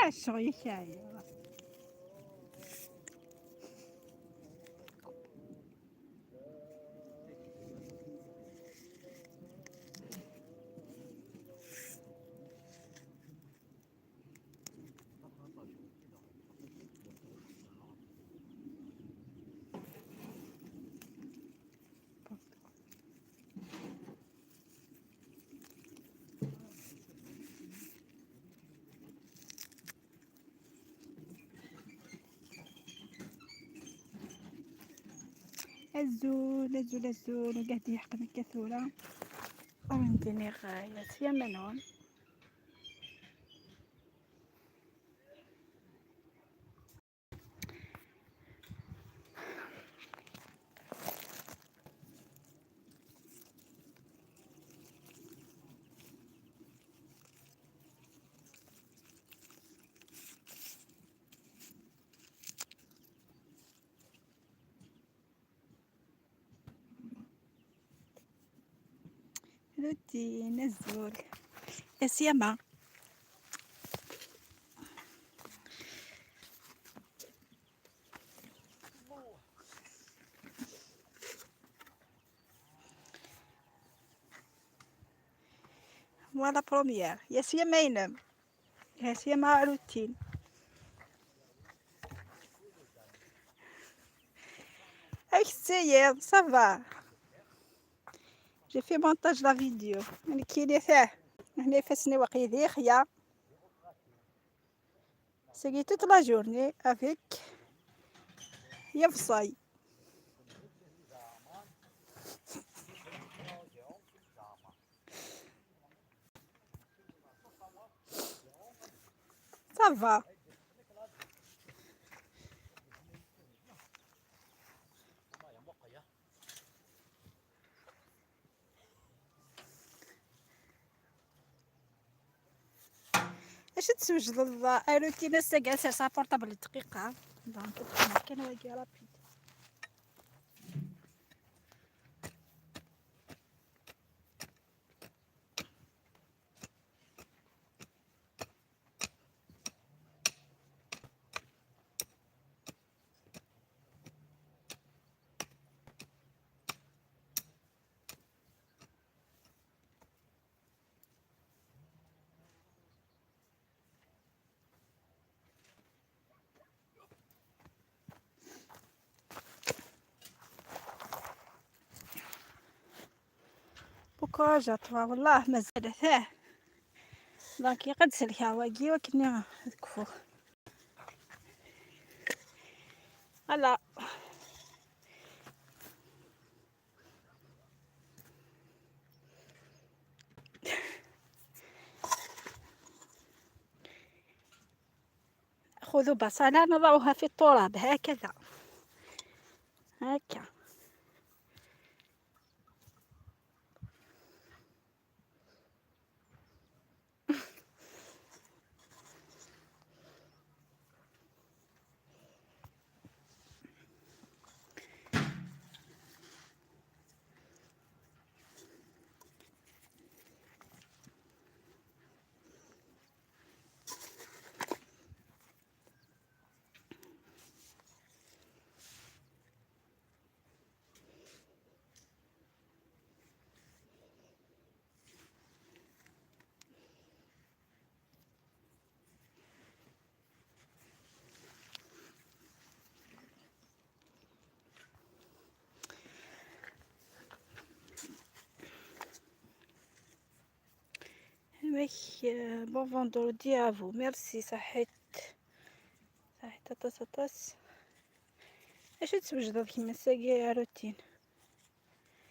الشغل شاي. الزول الزول الزول وقاعد يحقن الكثورة ونديني غاية يا منون. روتين الزول يا سيما. voilà première يا سيما ينام يا سيما روتين. اك سير ça va. J'ai fait montage la vidéo. يعني كي ثاه هنا فاسني وقيدي خيا. C'est toute la journée avec يفصي. Ça va. اش تسوجد روتين الساقع سا portable دقيقة donc كان واقي rapide. Courage à toi والله مازال ثاه donc يقد سلكها واقي وكني كفو. هلا خذوا بصلة نضعها في التراب هكذا هكا. Bon vendredi à vous. Merci صحيت صحيت اطاس اطاس. اش تسوجد كيما ساقي روتين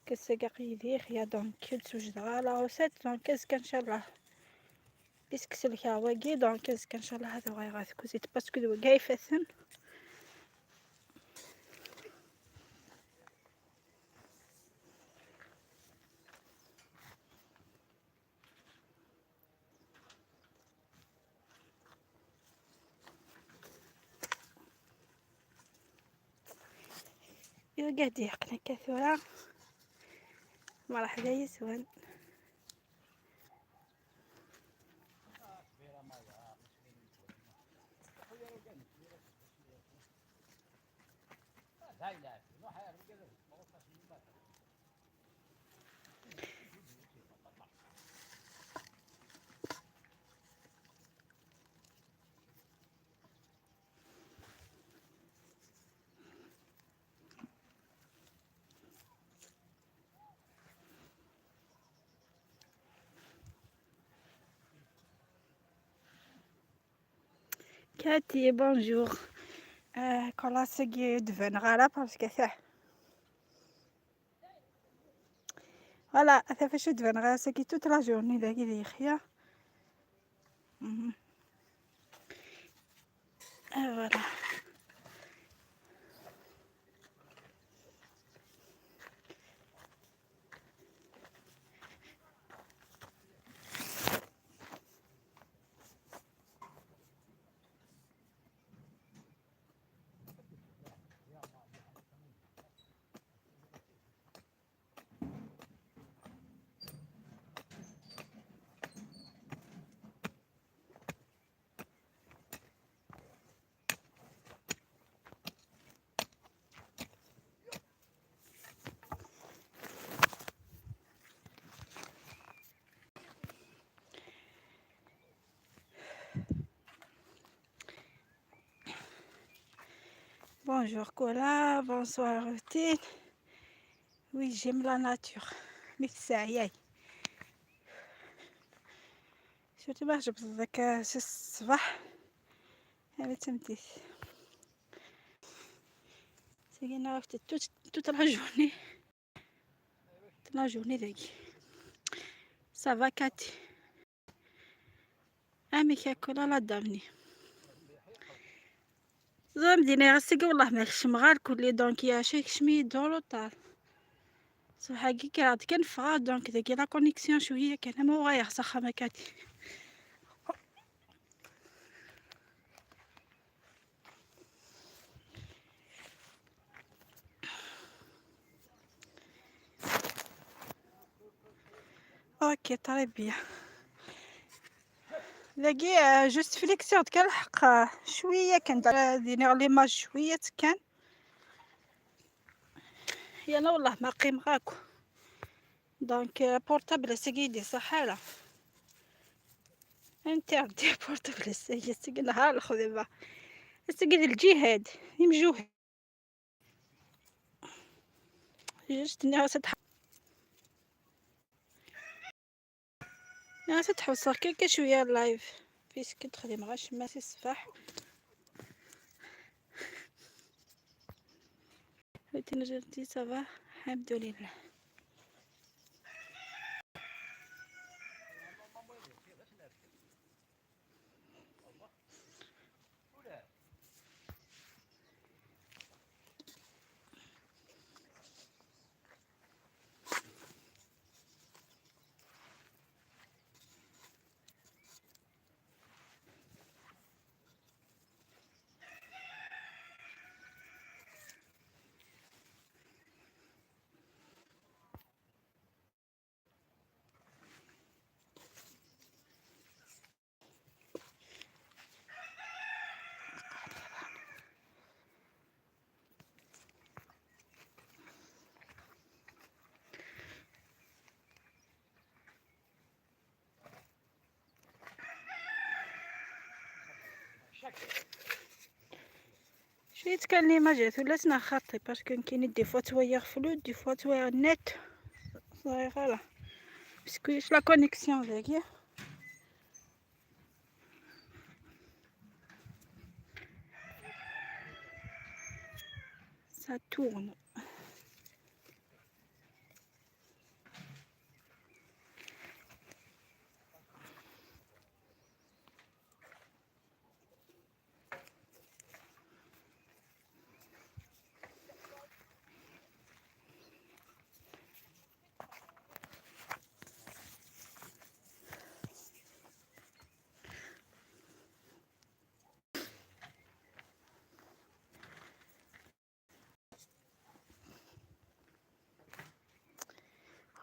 كساقي قيدي خيا donc تسوجد la recette donc est-ce que ان شاء الله puisque سلكا واقي donc est-ce que ان شاء الله هذا غير غاثكوزيت parce que دو كايفاثن. قاعد يحقنا كثورة مرحبا يسوان. Cathy, bonjour. Quand دفن غالا parce que ça. Voilà, ça fait دفن غالا c'est toute la journée داكي ديخيا. Voilà. Bonjour Kola, bonsoir Routine. Oui, j'aime la nature. Mais c'est aïe. Surtout ما جبت ذاك الصباح هذا تمتيت. سينا عرفت toute la journée. Toute la journée ذاك. Ça va Cathy. أمي كولا لا دامني. زعما مدينة غاسيك والله ما كشم غير كل donc يا شي كشمي دولو طار صباح كي كرات كنفغا donc داك la connexion شوية كان ما غايا صخا ما كاتي. OK très bien. لاقي juste flexion كنلحق شوية كندير l'image شوية كان يانا والله ما قيم غاكو donc portable سكيدي صحالة interdit portable سكي سكي نهار الخدمة سكي الجهاد يمجوه juste ناس تحوصل كيكا شوية ال live puisque تخدم غاش ما سي الصباح. نجرتي ça va الحمد لله. شوية كان l'image جات ولاتنا خاطي parce que كاين des fois توايا flou des fois توايا net صاي voilà parce que la connexion ذاكي. Ça tourne.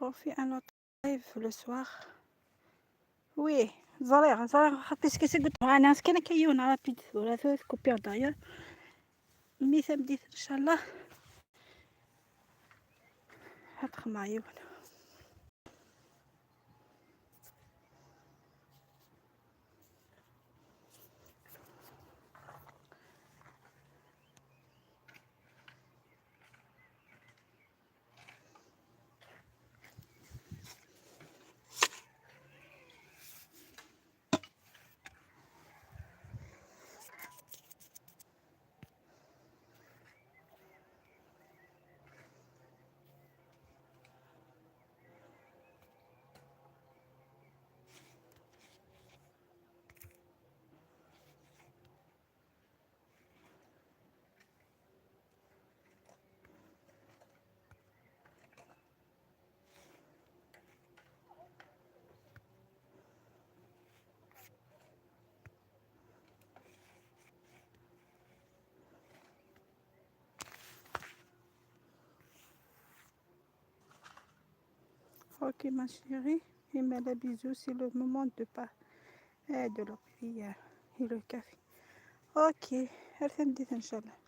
On fait un autre live le soir. Oui, زريغ زريغ parce que قلت انا كان كيون rapide ولا ثلاث coupures d'ailleurs mais samedi ان شاء الله. هاد خمايون. Ok ma chérie, et la bisou, c'est le moment de pas de la prière et le café. Ok, ان شاء الله.